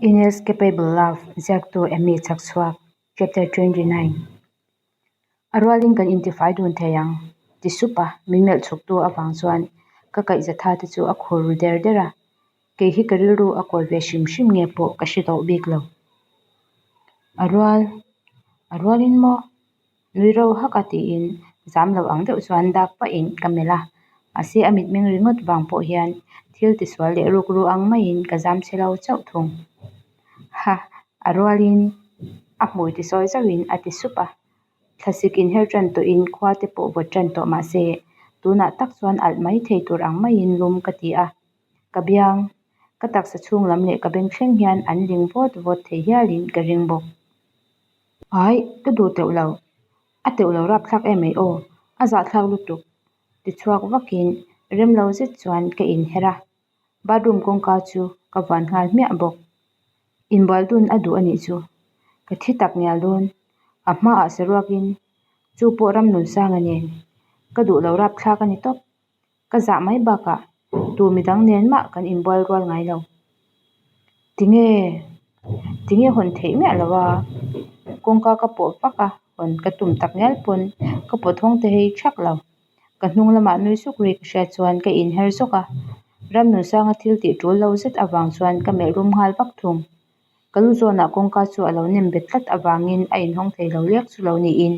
Inescapable Love, ziaktu Amy Chhakchhuak, Chapter 29. A rualin kan intifai dun thei ang, ti sup a, min melh chhuktu avang chuan ka kaihzatha te chu a khur ru der der a. Kei hi ka rilru a kawi ve hrim hrim nge pawh ka hre tawh bik lo. A rual, a rualin maw? Nui rauh hak a tiin zam lo ang deuh chuan dak pahin ka melh a, mahse a mitmeng ringawt vang pawh hian thil tisual leh rukru ang maiin ka zam chhe lo chauh thung. Ha, a rualin a hmui tisawi zauhin a ti sup a, thlasik inher tan tawhin khua te pawh vawt tan tawh mahse tunah tak chuan alh mai thei tur ang maiin lum ka ti a, ka biang, ka taksa chhung lam leh ka beng thleng hian an ling vawt vawt thei hialin ka ring bawk. Ai, ka duh teuh lo. A teuh lo rapthlak em mai aw, a zahthlak lutuk ti chhuak vakin rem lo zet chuan ka inher a, bathroom kawngka chu ka vuan nghal hmiah bawk. Inbual dun a duh a nih chu, ka thi tak ngial dawn, a hmaah saruakin chu pawh Ramnunsanga nen ka duh lo rapthlak a ni tawp. Ka zah mai bakah tu midang nen mah kan inbual rual ngai lo. Tinge? Tinge hawn theih miah lo a? Kawngka ka pawh vak a, hawn ka tum tak ngial pawn ka pawt hawng te hei thak lo. Ka hnung lamah nui suk ri ka hriat chuan ka inher zawk a, Ramnunsanga thil tih tul lo zet avang chuan ka melh rum nghal vak thung. Ka lu zawnah kawngka chu a lo nem bet tlat avangin a inhawng thei lo lek chu lo niin.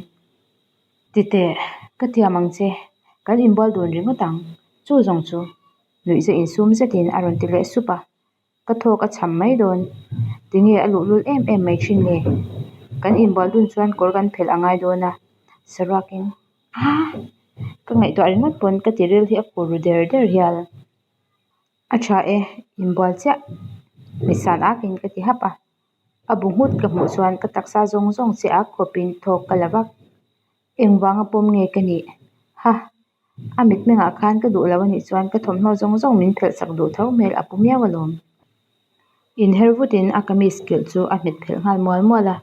Titeh, ka thiam ang che, kan inbual dun ringawt ang, chu zawng chu nuihza insum zetin a rawn ti leh sup a, ka thawk a chham mai dawn, tinge a luhlul em em mai thin le? Kan inbual dun chuan kawr kan phelh a ngai dawn a, saruakin Aa! Ka ngaihtuah ringawt pawn ka tiril hi a kur ru der der hial. A tha e, inbual chiah mitsan akin ka ti hap a. A bu nghut ka hmuh chuan ka taksa zawng zawng che ak khawpin thawk ka la vak. Engvanga pawm nge ka nih? Ha! A mitmengah khan ka duh lo a nih chuan ka thawmhnaw zawng zawng min phelh sak duh tho hmel a pu miau alawm. Inher vutin a kamis kilh chu a hmet phelh nghal mual mual a.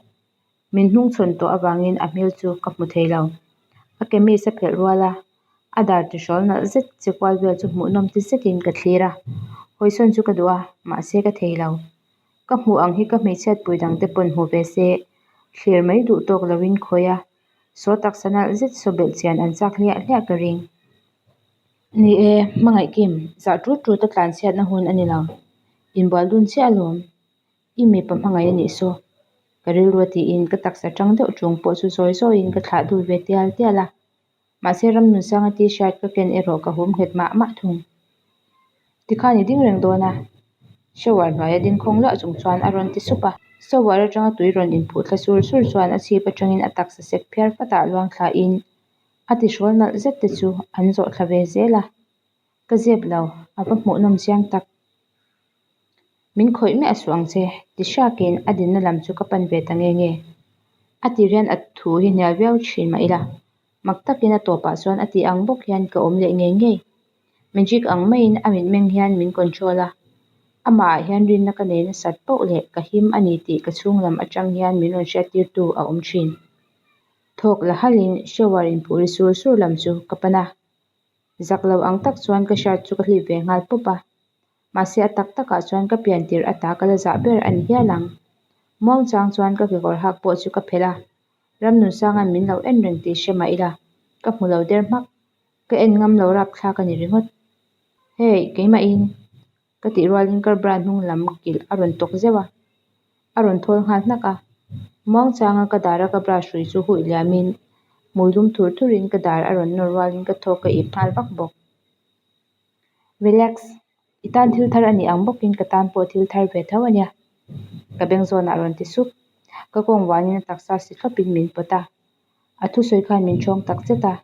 Min hnungchhawn tawh avangin a hmel chu ka hmu thei lo. A kamis a phelh rual a, a dar tihrawl nalh zet che kual vel chu hmuhnawm ti zetin ka thlir a. Hawisawn chu ka duh a, mahse ka thei lo. Ka hmuh ang hi ka hmeichhiatpui dangte pawn hmu ve se, thlir mai duh tawk loin khawi a, saw taksa nalh zet saw belh chian an chak hliah hliah ka ring. Ni e, hmangaih kim, zah tut tut a tlanchhiatna hun a ni lo. Inbual dun chiah alawm. I mipa hmangaih a nih saw. Ka rilru a tiin ka taksa tang deuh chung pawh chu zawi zawiin ka thlah dul ve tial tial a. Mahse Ramnunsanga t-shirt ka ken erawh ka hum nghet mah mah thung. Tikhan i ding reng dawn a, shower hnuaia ding khawng luah chung chuan a rawn ti sup a. Shower atanga tui rawn inphuh thla sur sur chuan a chhip atangin a taksa sek phiar fatah luang thlain a tihrawl nalh zet te chu an zawh thla ve zel a. Ka zep lo, a va hmuhnawm chiang tak. Min khawih miah suh ang che, ti hriakin a dinna lam chu ka pan ve ta nge nge. A ti rian a thu hi hnial viau thin mah ila, mak takin a tawpah chuan a tih ang bawk hian ka awm leh ngei ngei. Magic ang maiin a mitmeng hian min control a, amahah hian rinna ka nei nasat poh leh ka him a ni tih ka chhung lam atang hian min rawn hriattirtu a awm thin. Thawk la halhin shower inphuh ri sur sur lam chu ka pan a, zak lo ang tak chuan ka shirt chu ka hlip ve nghal pawp a. Mahse a tak takah chuan ka pian tirh ata ka la zah ber a ni hial ang. Muang chang chuan ka kekawr hak pawh chu ka phelh a, Ramnunsanga'n min lo en reng tih hre mah ila, ka hmu lo der hmak. Ka en ngam lo rapthlak a ni ringawt. Hey, keimahin! Ka tih rualin ka bra hnung lam kilh a rawn tawk zeuh a, a rawn thawl nghal hnak a. Muang changa ka dara ka bra hrui chu huih liamin, hmui lum thur thurin ka dar a rawn nawr rualin ka thawk ka ip nghal vak bawk. Relax, i tan thil thar a nih ang bawkin ka tan pawh thil thar ve tho a nia. Ka beng zawnah rawn ti sup. Ka kawng vanin a taksa si thlawpin min pawt a. A thusawi khan min ṭhawng tak zet a.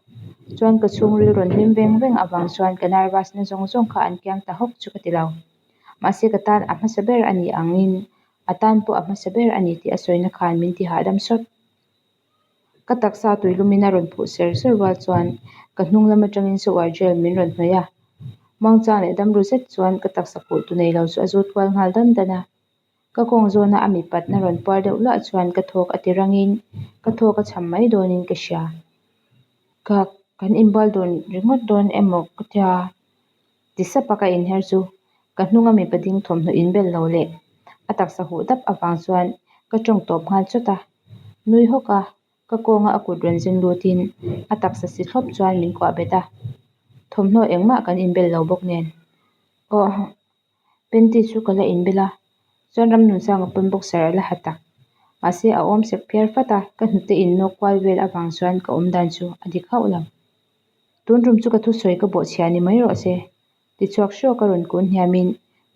Chuan ka chhungril rawn hlim veng veng avang chuan ka nervous na zawng zawng kha an kiang ta hawk chu ka ti lo. Mahse ka tan a hmasa ber a nih angin a tan pawh a hmasa ber a ni tih a sawina khan min ti hahdam sawt. Ka taksa tuilumin a rawn phuh ser ser rual chuan ka hnung lam atangin shower gel min rawn hnawih a. Muangchang leh damru zet chuan ka taksa khuh tu nei lo chu a zut kual nghal dan dan a. Ka kawng zawna a mipatna rawn puar deuh luah chuan ka thawk a ti rangin ka thawk a chham mai dawnin ka hria. Ka kan inbual dun ringawt dawn emaw ka tia ti sap a ka inher chu ka hnunga mipa ding thawmhnaw inbel lo leh. A taksa huh dap avang chuan ka tawng tawp nghal chawt a, nui hawk a ka kawnga a kut rawn zen lutin a taksa si thlawp chuan min kuah bet a, thawmhnaw engmah kan inbel lo bawk nen. Aw panty chu ka la inbel a, chuan Ramnunsanga pawn boxer a la ha tak. Mahse a awm sek phiar fat a, ka hnute innawk kual vel avang chuan ka awmdan chu a dik hauh lo. Tun tum chu ka thusawi ka bawhchhia ni mai rawh se. Tichhuak hrawk a rawn kun hniamin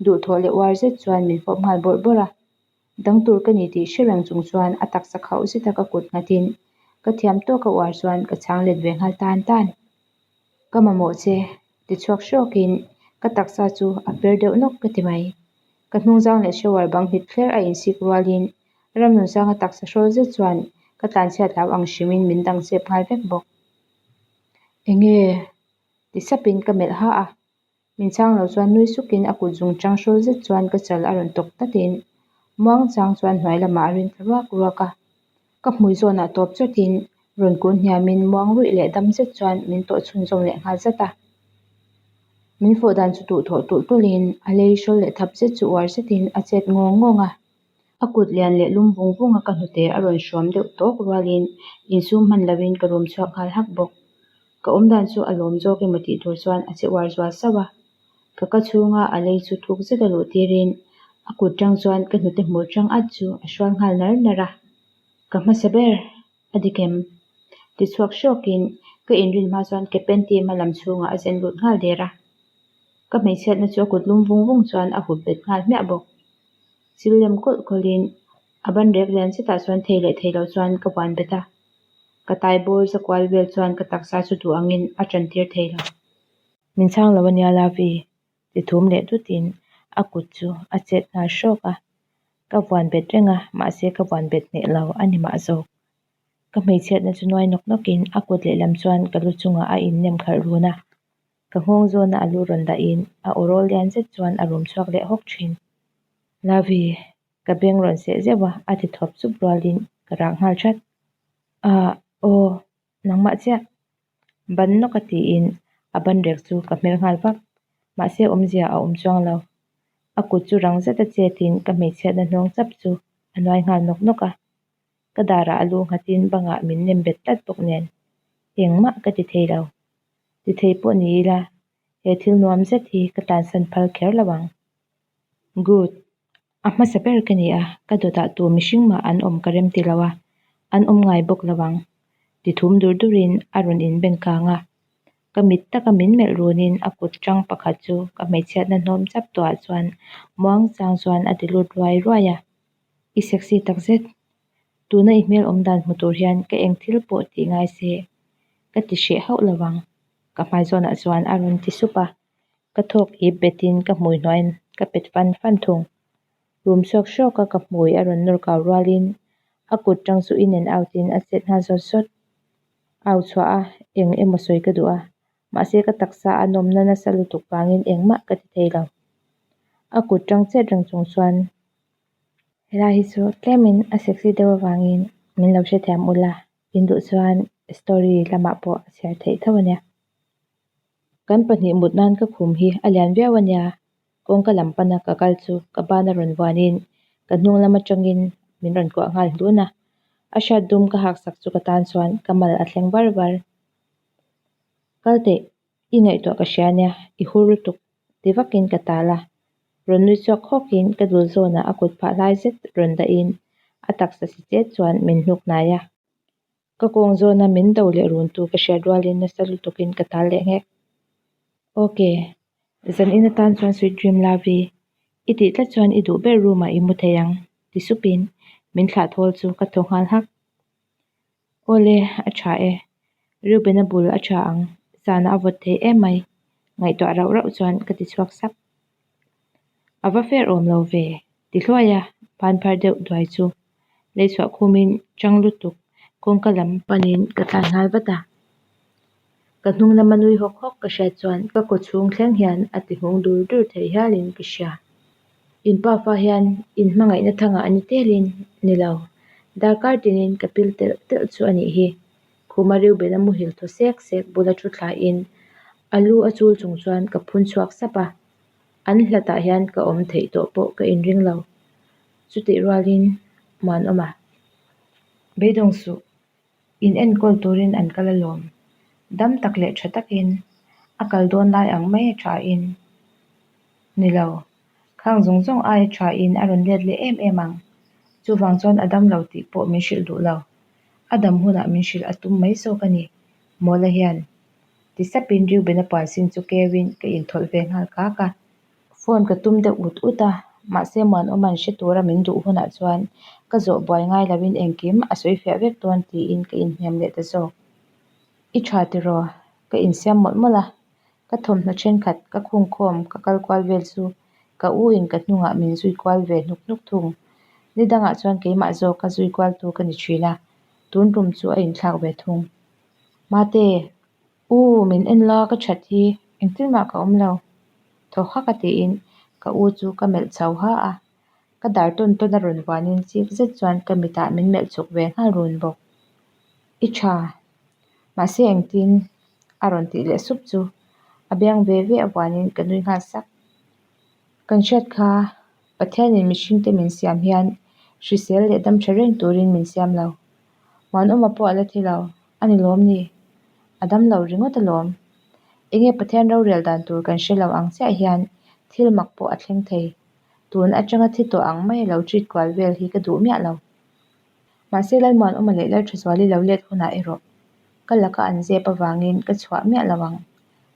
duhthawh leh uar zet chuan min fawp nghal bawrh bawrh a. Dang tur ka ni tih hre reng chung chuan a taksa khauh zeta ka kut nghatin ka thiam tawka uar chuan ka chhang let ve nghal tan tan. Ka mamawh che, tichhuak hrawkin ka taksa chu a per deuh nawk ka ti mai. Ka hnungzang leh shower bang hit thler a insik rualin Ramnunsanga taksa hrawl zet chuan ka tlanchhiat hlau ang hrimin min dang chep nghal vek bawk. Enge? ti sapin ka melh ha a. Min chhang lo chuan nui sukin a kut zung chang hrawl zet chuan ka chal a rawn tawk tatin muang chang chuan hnuai lamah a rin thla ruak ruak a. Ka hmui zawnah tawp chawtin rawn kun hniamin muang ruih leh dam zet chuan min tawh chhunzawm leh nghal zat a. Min fawh dan chu duhthawh tulh tulhin a lei hrawl leh thap zet chu uar zetin a chet ngawng ngawng a. A kut lian leh lum vung vung a ka hnute a rawn hruam deuh tawk rualin insum hman lovin ka rum chhuak nghal hak bawk. Ka awmdan chu a lawm zawk emaw tih tur chuan a che uar zual sauh a. Ka ka chhunga a lei chu thuk zeta luh tirin a kut tang chuan ka hnute hmur tang at chu a hrual nghal nar nar a. Ka hmasa ber a dik em? Ti chhuak hrawkin ka inrin hma chuan ke panty hma lam chhungah a zen lut nghal der a. Ka hmeichhiatna chu a kut lum vung vung chuan a hup bet nghal hmiah bawk. Chil lem kawlh kawlhin a ban rek lian zetah chuan thei leh thei lo chuan ka vuan bet a. Ka tai bawr za kual vel chuan ka taksa chu duh angin a tan tir thei lo. Min chhang lo ania Lavi, ti thum leh dutin a kut chu a chet nghal hrawk a. Ka vuan bet reng a, mahse ka vuan bet hneh lo a ni mah zawk. Ka hmeichhiatna chu nuai nawk nawkin a kut lehlam chuan ka lu chungah a innem khalh run a. Ka nghawng zawna a lu rawn dahin a aw rawl lian zet chuan a rum chhuak leh hawk thin. Lavi, ka beng rawn seh zeuh a, a ti thawp chup rualin ka rak nghal that. Ah, aw, nangmah chiah. Ban nawk a tiin a ban rek chu ka hmer nghal vak. Mahse awmzia a awm chuang lo. A kut chu rang zeta chetin ka hmeichhiatna hnawng chap chu a nuai nghal nawk nawk a. Ka darah a lu nghatin bangah min nem bet tlat bawk nen engmah ka ti thei lo. Ti thei pawh ni ila, he thil nuam zet hi ka tlansan phal kher lo ang. Good. A hmasa ber ka ni a, ka dawtah tu mihring mah an awm ka rem ti lo a, an awm ngai bawk lo ang. Ti thum dur durin a rawn inbeng kang a. Ka mit taka min melh runin a kut tang pakhat chu ka hmeichhiatna hnawm chap tawhah chuan muang chang chuan a ti lut ruai ruai a. I sexy takzet. Tuna i hmel awm dan hmu tur hian ka eng thil pawh tih ngai se ka ti hreh hauh lo ang, ka hmai zawnah chuan a rawn ti sup a. Ka thawk ip betin ka hmui hnuaiin ka pet fan fan thung. Rum chhuak hrawk a ka hmui a rawn nawr kau rualin a kut tang chu in and out in a chet nghal zawt zawt. Au chhuah a, eng emaw sawi ka duh a, mahse ka taksa a nawmna nasa lutuk vangin engmah ka ti thei lo. A kut tang chet reng chung chuan. Helai hi chu tlemin a sexy deuh avangin min lo hrethiam ula, in duh chuan story lamah pawh a chhiar theih tho ania. Kan pahnih mut nan ka khum hi a lian viau ania, kawngka lam pana ka kal chu ka ban a rawn vuanin ka hnung lam atangin min rawn kuah nghal hlun a, a hriat dum ka hak sak chu ka tan chuan ka mal a thleng var var. Kal teh, i ngaihtuah ka hria ania, i hur lutuk ti vakin ka tal a, rawn nui chhuak hawkin ka dul zawnah a kut phah hlai zet rawn dahin a taksa si chet chuan min hnuk hnai a. Ka kawng zawna min do leh runtu ka hriat rualin nasa lutukin ka tal leh nghek. Ok, zan in atan chuan sweet dream love i tih tlat chuan i duh ber room ah i mu thei ang ti supin min thlah thawl chu ka thaw nghal hak. Awle, a tha e. Reuben-a bul a tha ang, zanah a vawt thei em mai, ngaihtuah rauh rauh chuan ka ti chhuak sap. A va fer awm lo ve, ti hluai a, ban phar deuh duai chu lei chhuah khumin chang lutuk kawngka lam panin ka tlan nghal vat a. Ka hnung lama nui hawk hawk ka hriat chuan ka kaw chhung thleng hian a ti nghawng dur dur thei hialin ka hria. In pafa hian in hmangaihna thangah a ni telin ni lo, darkar tinin ka pil telh telh chu a nih hi. Khuma Reuben-a muhil thaw sek sek bula thu thlain a lu a chul chung chuan ka phun chhuak sap a, an hlatah hian ka awm theih tawh pawh ka inring lo. Chutih rualin Muanawma, Beidawng suh, in enkawl turin an kal alawm. Dam tak leh tha takin a kal dawn lai ang mai a tha in. Ni lo, khang zawng zawng aia tha in a rawn let leh em em ang. Chuvang chuan a dam lo tih pawh min hrilh duh lo. A dam hunah min hrilh a tum mai zawk a ni, Mawla hian ti sapin Reuben-a puan sin chu keuin ka inthawlh ve nghal kak a. Phone ka tum deuh ut ut a, mahse Muanawma'n hre tura min duh hunah chuan ka zawh buai ngai loin engkim a sawi fiah vek dawn tiin ka inhnem leh ta zawk. I tha tiraw? Ka insiam mawlh mawlh a, ka thawmhnaw thenkhat ka khungkhawm ka kal kual vel chu ka u in ka hnungah min zui kual ve hnuk hnuk thung. Ni dangah chuan keimah zawk a zui kual tu ka ni thin a, tun tum chu a inthlak ve thung. Mate! U, min en la ka that hi, engtin mah ka awm lo. Thaw hak a tiin ka u chu ka melh chho ha a, ka dar tawn tawn a rawn vuanin chik zet chuan ka mitah min melh chhuk ve nghal run bawk. I tha, mahse engtin? a rawn tih leh sup chu a biang ve ve a vuanin ka nui nghal sak. Kan hriat kha Pathianin mihringte min siam hian hrisel leh dam tha reng turin min siam lo. Muanawma pawh a la thi lo, a ni lawm ni? A dam lo ringawt alawm. Enge Pathian rorel dan tur kan hre lo ang chiah hian thil mak pawh a thleng thei. Tun atanga thi tawh ang mai a lo treat kual vel hi ka duh miah lo. Mahse Lalmuanawma leh Lalthazuali lo let hunah erawh ka laka an zep avangin ka chhuah miah lo ang.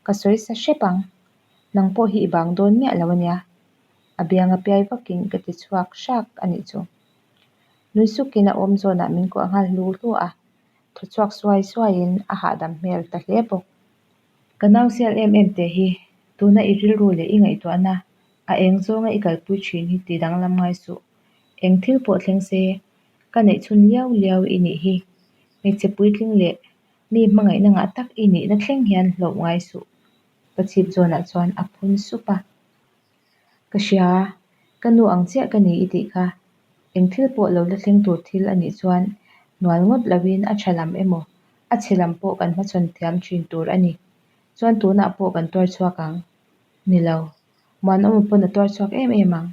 Ka sawi sa hrep ang. Nang pawh hi i bang dawn miah lo ania. A bianga piai vakin ka ti chhuak hrak a nih chu. Nui sukin a awm zawnah min kuah nghal hlu hlu a, thaw chhuak suai suaiin a hahdam hmel ta hle bawk. Ka nau sial em em teh hi, tuna i rilru leh i ngaihtuahna a eng zawnga i kalpui thin hi ti danglam ngai suh. Eng thil pawh thleng se, ka neih chhun liau liau i nih hi. Hmeichhe puitling leh mi hmangaihna ngah tak i nihna thleng hian hlauh ngai suh. Ka chhip zawnah chuan a phun sup a. Ka hria, ka nu ang chiah ka ni i tih kha. Eng thil pawh lo la thleng tur thil a nih chuan hnual ngawt loin a tha lam emaw a chhe lam pawh kan hmachhawn thiam thin tur a ni. Chuan tunah pawh kan tuar chhuak ang. Ni lo, Muanawma pawn a tuar chhuak em em ang.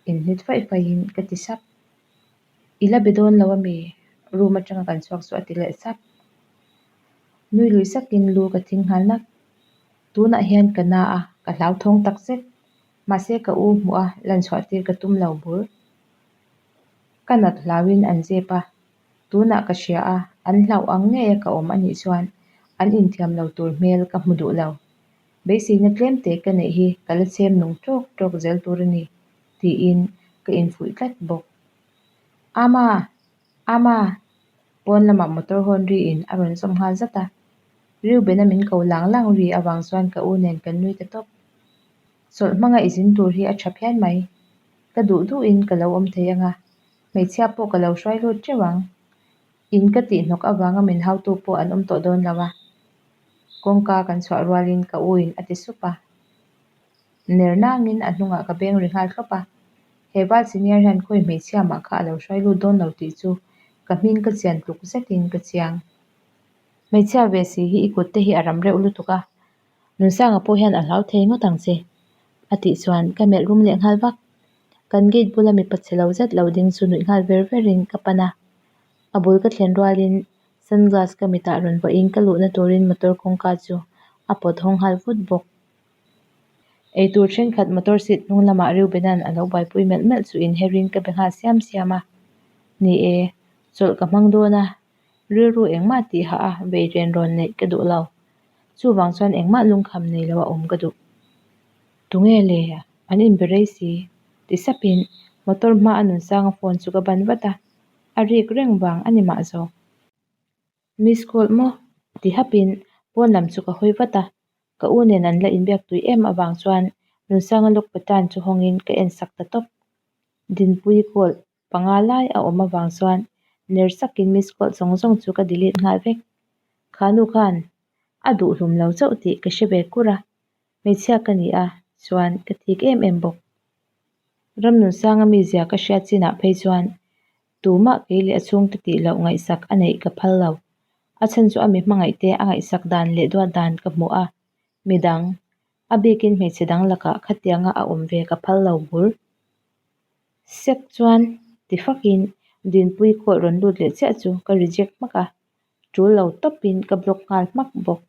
Inhnit faih faihin ka ti sap. I la be dawn lo a mi? Room atanga kan chhuak chu a ti leh sap. Nui lui sakin lu ka thing nghal nak. Tunah hian ka na a, ka hlauthawng tak zet. Mahse ka u hmuh a lan chhuah tir ka tum lo bur. Ka nat hlauhin an zep a, tunah ka hria a, an hlauh ang ngei a ka awm anih chuan an inthiam lo tur hmel ka hmu duh lo. Beiseina tlem te ka neih hi ka la chhem nung tawk tawk zel tur a ni tiin ka infuih tlat bawk. Ama! Ama! Pawn lamah motor hawn riin a rawn zawm nghal zat a. Reuben-a min ko lang lang ri avang chuan ka u nen kan nui ta tawp. Chawlh hmanga i zin tur hi a tha phian mai. Ka duh duhin ka lo awm thei anga, hmeichhia pawh ka lo hruai lut teuh ang. In ka tihhnawk avanga min hautu pawh an awm tawh dawn lo a. Kawngka kan chhuah rualin ka u in a ti sup a. Ner nangin a hnungah ka beng ri nghal thlawp a. He val senior hian khawi hmeichhia mah kha a lo hruai lut dawn lo tih chu ka hming ka chian tluk zetin ka chiang. Hmeichhia ve si hi i kut te hi a ram reuh lutuk a, Nunsanga pawh hian a hlau thei ngawt ang che a tih chuan ka melh rum leh nghal vak. Kan gate bula mipa chhe lo zet lo ding chu nuih nghal ver verin ka pan a, a bul ka thlen rualin sunglass ka mitah rawn vuahin ka luhna turin motor kawngka chu a pawt hawng nghal vut bawk. Eitur thenkhat motor seat hnung lamah Reuben-a'n a lo buaipui melh melh chu inherin ka be nghal siam siam a, Ni e, chawlh ka hmang dawn a, rilru engmah tih hah a vei ren rawn neih ka duh lo. Chuvang chuan engmah lungkham nei lo a awm ka duh. Tunge le? An inbe rei si. Ti sapin motor hma a Nunsanga phone chu ka ban vat a, a rik reng vang a ni mah zawk. Miss call maw? Ti hapin pawn lam chu ka hawi vat a, Ka u nen an la inbiak tui em avang chuan Nunsanga lawk patan chu hawngin ka en sak ta tawp. Dinpui call panga lai a awm avang chuan ner sakin miss call zawng zawng chu ka delete nghal vek. Kha nu khan a duh hlum lo chauh tih ka hre ve kur a, hmeichhia ka ni a chuan ka thik em em bawk. Ramnunsanga mizia ka hriat chinah phei chuan Tumah kei leh a chhungte tih loh ngaihsak a neih ka phal lo. A chhan chu a mi hmangaihte a ngaihsak dan leh duat dan ka hmuh a, midang, a bikin hmeichhe dang lakah khatianga a awm ve ka phal lo bur. Sek chuan ti fakin Dinpuii call rawn lut leh chiah chu ka reject hmak a, tul lo tawpin ka block nghal hmak bawk.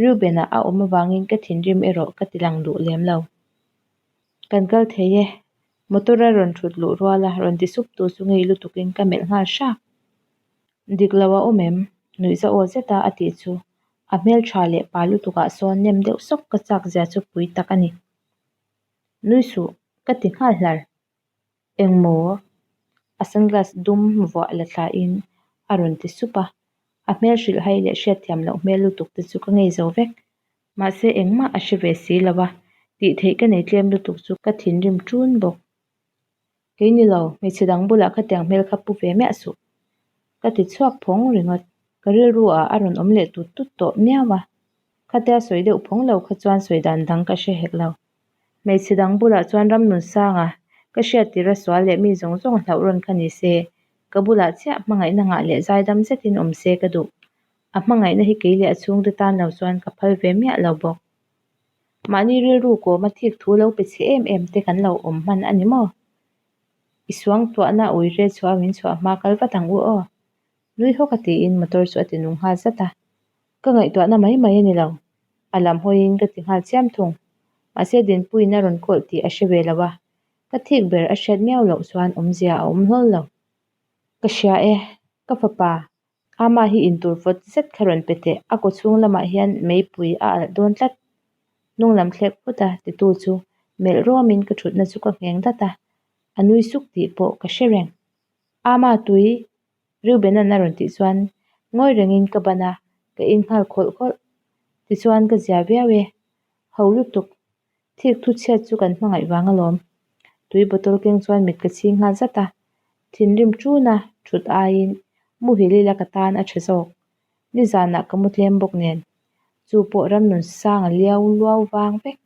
Reuben-a a awm avangin ka thinrim erawh ka ti lang duh lem lo. Kan kal thei e, motor a rawn thut luh rual a rawn ti sup tu chu ngei lutukin ka melh nghal hrak. Dik lo a awm em? Nuihza aw zeta a tih chu a hmeltha leh pa lutukah sawn nem deuh sawk ka chak zia chu pui tak a ni. Nui suh, ka ti nghal hlar. Engmaw? A sunglass dum vuah la thlain a rawn ti sup a, a hmel hrilhhai leh hriatthiam loh hmel lutuk te chu ka ngei zo vek. Mahse engmah a hre ve si lo a, tih theih ka nei tlem lutuk chu ka thinrim ṭun bawk. Kei ni lo, hmeichhe dang bulah khatiang hmel kha pu ve miah suh. Ka ti chhuak phawng ringawt. Ka rilru ah a rawn awm leh tut tut tawh miau a. Khatia sawi deuh phawng lo kha chuan sawi dan dang ka hre hek lo. Hmeichhe dang bulah chuan Ramnunsanga, ka hriat tir a sual leh mi zawng zawng hlauh rawn kha ni se, ka bulah chiah hmangaihna ngah leh zaidam zetin awm se ka duh. A hmangaihna hi kei leh a chhungte tan lo chuan ka phal ve miah lo bawk. Mahni rilru kawma thik thu lo pe chhe em em te kan lo awm hman a ni maw? I suangtuahna ui re chhuah min chhuah hma kal vat ang u aw. Nui hawk a tiin motor chu a ti nung nghal zat a. Ka ngaihtuahna mai mai a ni lo. A lam hawiin ka ti nghal chiam thung. Mahse Dinpuiin a rawn kawlh tih a hre ve lo a, ka thik ber a hriat miau loh chuan awmzia a awm hlawl lo. Ka hria e, ka fapa Ama hi intur vawt zet kha rawn pe teh, a kaw chhung lamah hian meipui a alh dawn tlat. Hnung lam thlek phut a titu chu melh ruamin ka thutna chu ka ngheng dat a, a nui suk tih pawh ka hre reng. Ama tui Reuben-a'n a rawn tih chuan ngawi rengin ka ban a, ka in nghal khawlh khawlh. Tichuan ka zia viau e, ho lutuk. Thik thu chhiat chu kan hmangaih vang alawm. Tui bottle keng chuan mit ka chhing nghal zat a, thinrim ṭuna ṭhut aiin muhil ila ka tan a ṭha zawk. Nizanah ka mu tlem bawk nen, chu pawh Ramnunsang a liau luau vang vek.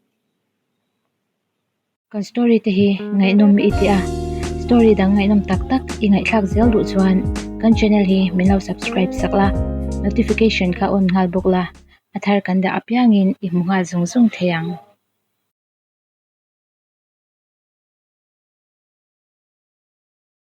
Kan story te hi ngaihnawm i ti a, story dang ngaihnawm tak tak i ngaihthlak zel duh chuan kan channel hi min lo subscribe sak la, notification kha on nghal bawk la, a thar kan dah apiangin i hmu nghal zung zung thei ang.